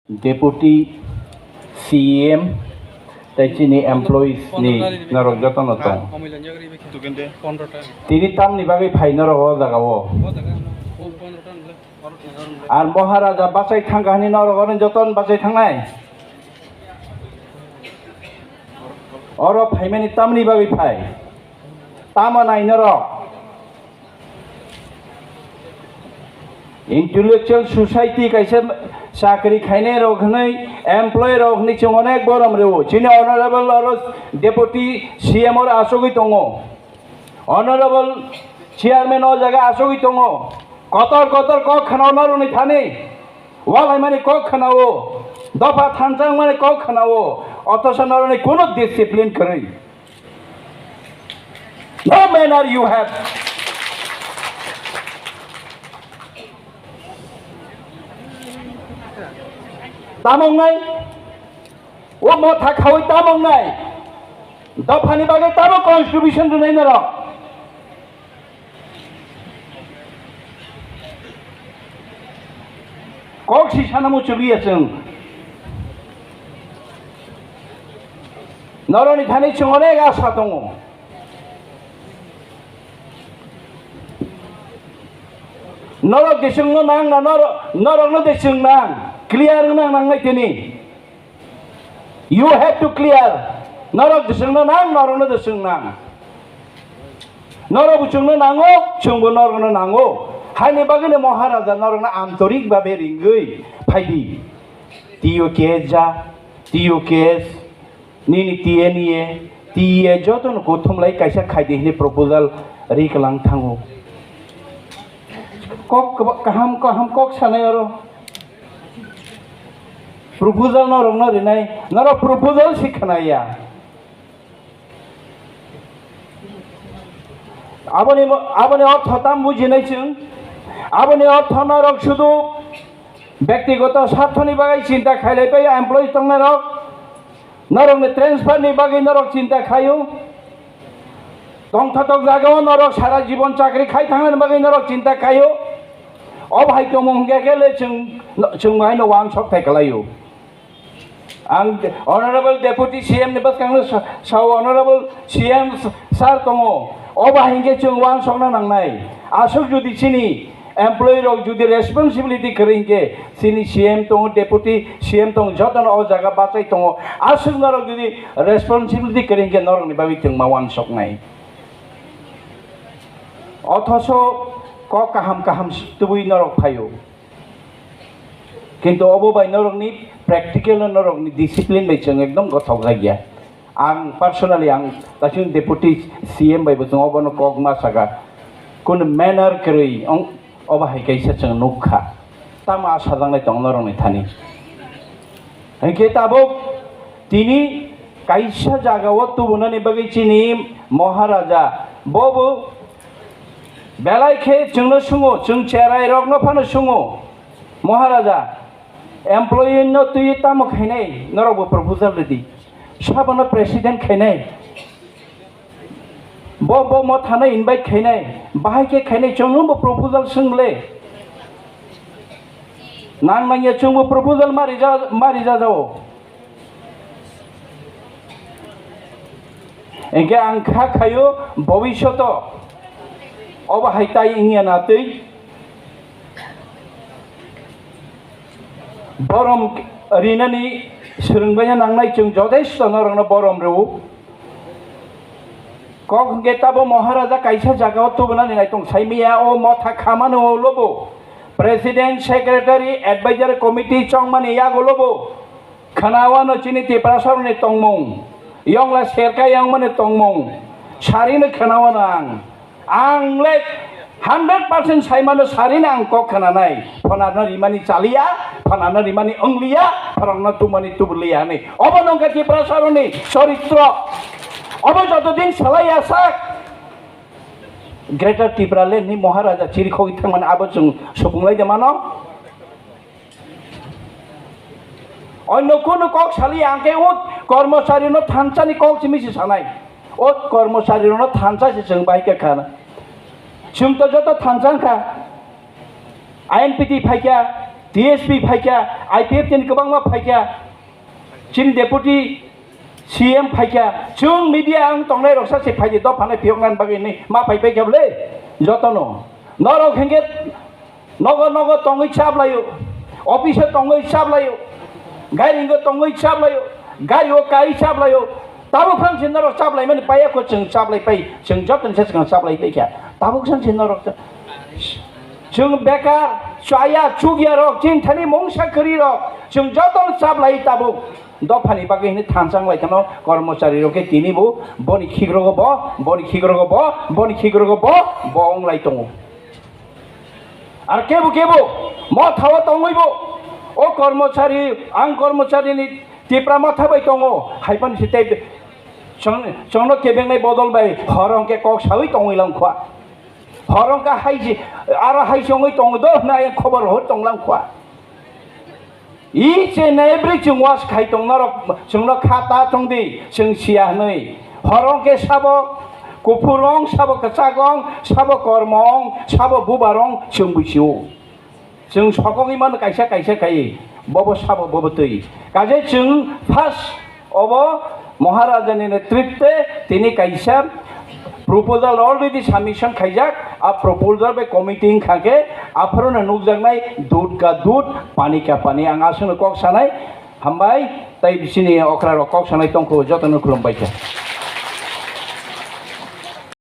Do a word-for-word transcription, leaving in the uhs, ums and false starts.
Deputy C E M tei chini employees ni norok jotono tong. Tini tamni bagwi phai norok o jaga o? Ar Maharaja bachai thangkha hwnwi norok oro jotono bachai thangnai? Oro phaimani tamni bagwi phai? Tamo nai norok? Intellectual society kaisa chakri khainai rok hwnwi, employee rok hwnwi chwng onek borom rwo. Chini honorable oro deputy C M oro asugwi tongo. Honorable chairman o jaga asugwi tongo. Kotor kotor kok khwnao norokni thani. Walaimani kok khwnao. Dopha thanchangmani kok khwnao. Othocho norokni kuno discipline kwrwi. No manner you have. Tamo wngnai? O motha khaui tamo wngnai? Dophani bagwi tamo contribution rwnai norok? Kok si sana muchukliya chwng. Norokni thani chwng onek asa tongo. Norok de chwngno nang na, norok, norokno de chwng nang. Clear wng nang nangnai tini. You have to clear. Norok de chwngno nang, norokno de chwng nang. Norok bo chwngno nango, chwngbo norokno nango. Haini bagwino Maharaja norokno antorik babe ringwi phaidi. T U K S ja, T U K S, nini T N E, T E A jotono kuthumlai kaisa khaidi hwnwi proposal ri kwlang thango. Kok kwba-, kaham kaham kok sanai oro. Proposal norokno rinai, norok proposal si khwnaya. Aboni mo-, aboni ortho tam bujinai chwng. Aboni ortho norok sudu bektigoto sarthoni bagwi chinta khailai pai employees tongnairok. Norokni transfer ni bagwi norok chinta khaio. Tongthotok jagao norok sara jibon chakri khai thangnani bagwi norok chinta khaio. O bahai tongmung hwnkhe khe le chwng, chwng bahaino uansok thai kwlaio. Ang Honorable Deputy C M ni bwskangno sa-, sao, Honorable C M sir tongo, obo hai hwnkhe chwng uansukna nangnai. Aswk jodi chini employee rok jodi responsibility kwrwi hwnkhe, chini C M tongo, Deputy C M tongo, jotono o jaga bachai tongo. Aswk norok jodi responsibility kwrwi hwnkhe norokni bagwi chwng ma uansuknai. Othoso kok kaham kaham tubui norok phaio. Kintu obo bai norokni practical no norokni discipline bai chwng ekdom gothok jakya. Ang personally ang tachwng deputy C M bai bo chwng obono kok ma saka. Kunu manner kwrwi ong-, obo hai kaisa chwng nukha. Tamo a sajaknai tong norokni thani. Hinkhe tabuk tini kaisa jagao tubunani bagwi chini Maharaja bobo belai khe chwngno sungo, chwng cherai rokno phano sungo, Maharaja, employee no twi tamo khainai, norok bo proposal rwdi. Sabono president khainai. Bo, bo mo thana invite khainai, bahai khe khainai, chwngno bo proposal swngle. Nang nangya chwngbo proposal mari ja, mari jajao. Hinkhe ang kha khaio bobishoto obo hai tai wngya na twi. Borom rinani swrwngbaina nangnai chwng jodesto norokno borom rwo. Kok hwnkhe tabo Maharaja kaisa jagao tubunani naitung saimiya o motha khamano lobo. President, Secretary, Advisory Committee chongmani yago lobo. Khwnawano chini Tiprasarokni tongmung, yongla serka yongmani tongmung, sarino khwnawano ang. Ang le hundred percent saimano sarino ang kok khwnanai. Phonarno rimani chaliya, phonarno rimani wngliya, phonarno tumani tubuliya hinwi. Obo nongkha Tiprasarokni choritro. Obo joto din salaiya sak. Greater Tipraland ni Maharaja chirikhogwi thangmani abo chwng supunglai de mano. Onno kunu kok sali ang khe ut kormochari no thansa ni kok simi se sanai. Ut kormochari no thansa se chwng bai kha khana. Chwng to joto thansa kha. I N P T phai kha, D S P phaikha, I P F T ni kwbangma phaikha, chini deputy C M phaikha, chwng media ang tongnai roksa se phaidi dopha nai phiyoknani bagwi hinwi ma phai paikha bwle jotono. Norok hinkhe nogo nogo tongwi chaplaio, office o tongwi chaplaio, gari hingo tongwi chaplaio, gari o kai chaplaio. Tabuk phang se norok chaplaimani paiya kho, chwng chaplai pai, chwng jotoni se chwng chaplai paikha. Tabuk phang se norok cha-, chwng bekar, chaya, chukya rok, chini thani mungsa kwrwi rok, chwng jotono chaplai tabuk. Dophani bagwi hinwi thansa wnglaikha no kormochari rok khe tini bo, boni khikrok bo, boni khikrok bo, boni khikrok bo, bo wnglai tongo. Ar kebo kebo motha o tongwi bo, o kormochari, ang kormochari ni Tipra motha bai tongo, hai phano se tei chwng-, chwngno kebengnai bodol bai horo hwnkhe kok sawi tongwi langkha. Horo hwnkhe hai se, aro hai se wngwi tongo do hwnwi ayang khobor rohor tong langkha. Each and every chwng was khai tong norok, chwngno kha ta tong di, chwng siya hwnwi. Horo hwnkhe sabo kuphur rong, sabo kwchak rong, sabo kormo rong, sabo bubar rong, chwng bui sio. Chwng sokogwi mano kaisa kaisa khai, bobo sabo bobo twi. Kaje chwng first obo Maharaja ni netritwe tini kaisa proposal already submission khaijak, a proposal bai committee wngkha khe aphuru no nukjaknai dud ka dud, pani ka pani. Ang aswkno kok sanai, hambai, tei bisini okra rok kok sanai tongkhu, jotono khulumbai kha.